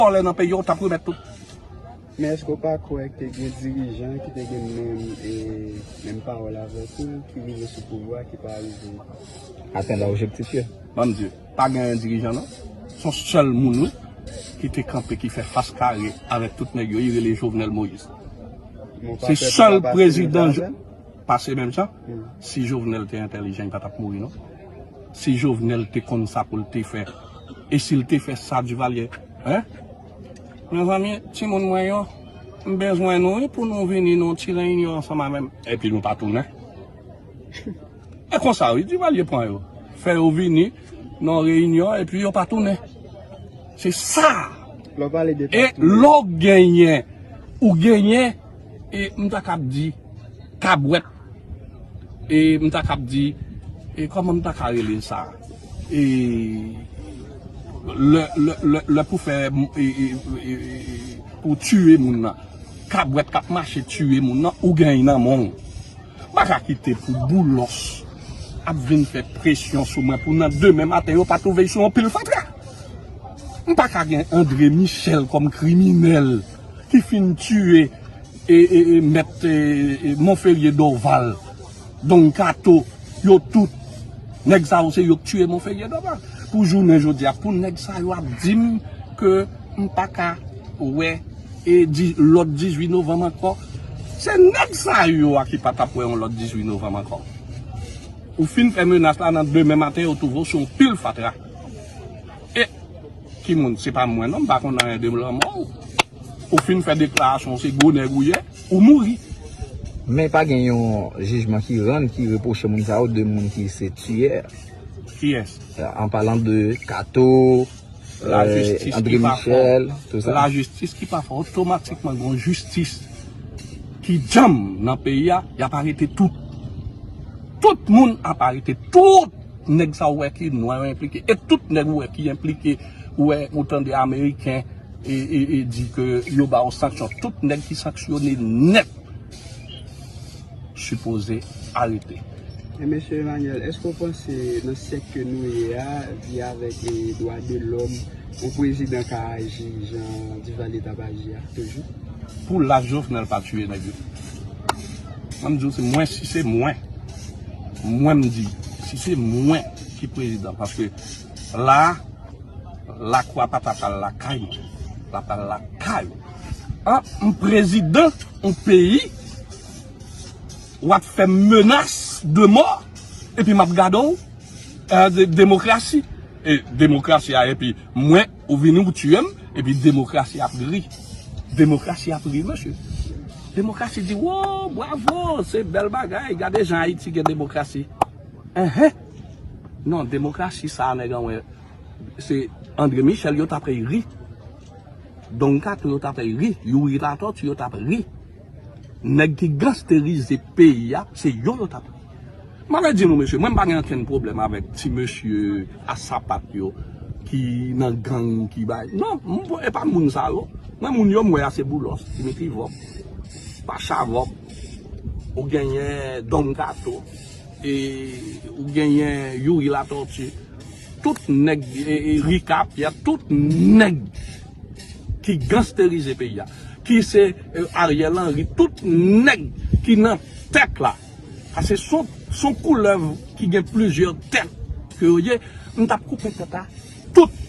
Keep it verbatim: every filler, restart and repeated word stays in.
vòlè nan peyi a, ou t ap remèt tout. Men èske w pa kwè ke gen dirijan ki te gen menm, e, menm pawòl avèk ou, ki rive sou pouvwa, ki pa rive atenn objektif yo? Ban m di, pa gen dirijan non. Se yon sèl moun, wi, ki te kanpe, ki fè fas kare avèk tout nèg yo, li rele Jovenel Moïse. Se sèl prezidan pase menm jan. Si Jovenel te entèlijan, li pa t ap mouri non. Si Jovenel te konn sa pou l te fè, e si l te fè sa Duvalier, hein? Mezanmi, timoun mwen yo, m bezwen nou wi pou nou vini nan yon ti reyinyon ansanm avè m. Epi nou pa tounen. E konsa wi, Duvalier pran yo. Fè yo vini nan reyinyon epi yo pa tounen. Se sa. E lè w genyen, ou genyen, e m ta kab di, kabwèt, e m ta kab di, e kòman m ta ka rele sa? E lè, lè, lè, lè pou fè, e, e, e, e, e, pou tiye moun nan. Kabwèt k ap mache tiye moun nan, ou genyen nan men w. M pa ka kite pou Boulos ap vin fè presyon sou mwen pou nan demen maten yo pa twouve l sou yon pil fatra. M pa ka gen André Michel kòm kriminèl ki fin tiye e, e, e mèt, e, e, Monferrier Dorval, Don Kato, yo tout. Nèg sa yo se yo k tiye Monferrier Dorval. Pou jounen jodi a, pou nèg sa yo ap di m ke m pa ka wè e di, lòt dizuit novanm ankò. Se nèg sa yo a ki pa t ap wè yon lòt dizuit novanm ankò. Ou fin fè menas la, nan demen maten yo twouve w sou yon pil fatra. E ki moun? Se pa mwen non, m pa konn anyen de lanmò w. Ou fin fè deklarasyon, se gwo nèg ou ye, ou mouri. Men pa gen yon jijman ki rann, ki repwoche moun sa yo de moun ki se tiyè. Kiyès? An palan de Kato, Lajistis André Michel, tout sa. Lajistis ki pa fè, otomatikman gon jistis ki djanm nan peyi a, y ap arete tout. Tout moun ap arete, tout nèg sa ou wè ki nwa yo enplike. E tout nèg ou wè ki enplike, ou wè, ou tande Ameriken e, e, e di ke yo ba yo sanksyon. Tout nèg ki sanksyone nèt sipoze arete. E mesye Emmanuel, èske w panse nan syèk ke nou ye a, vi avèk e dwa de lòm, yon prezidan ka aji jan Duvalier t ap aji a toujou? Pou laj Jovenel pa tiye nèg yo. Mwen m di w, se mwen, si se mwen, mwen m di, si se mwen ki prezidan, paske la, lakwa pa ta pral lakay mwen, la pral lakay ou. An, m prezidan yon peyi, w ap fè m menas de mò, epi m ap gade w, e, de, demokrasi. E demokrasi a, epi mwen, ou vini, ou tiye m, epi demokrasi ap ri. Demokrasi ap ri, mesye. Demokrasi di, wo, bravo, se bèl bagay, gade jan Ayiti gen demokrasi. Enhen. Non, demokrasi sa a, nèg an wè, se André Michel yo t ap ri. Don Kato yo t ap ri, Youri Latortue yo t ap ri. Nèg ki gangsterize peyi a, se yo yo t ap ri. M ap di nou, mesye, mwen m pa gen okenn pwoblèm avèk ti mesye a sapat yo ki nan gang, ki bay. Non, m, e pa moun sa yo. Mwen, moun yo m wè a se Boulos, Dimitri Vorbe, Pacha Vorbe, ou genyen Don Kato, e ou genyen Youri Latortue. Tout nèg, e, e, Rika Pierre, tout nèg ki gangsterize peyi a, ki se, e, Ariel Henry, tout nèg ki nan tèt la. Paske se yon, se yon koulèv ki gen plizyè tèt ke yo ye, m t ap koupe tèt a tout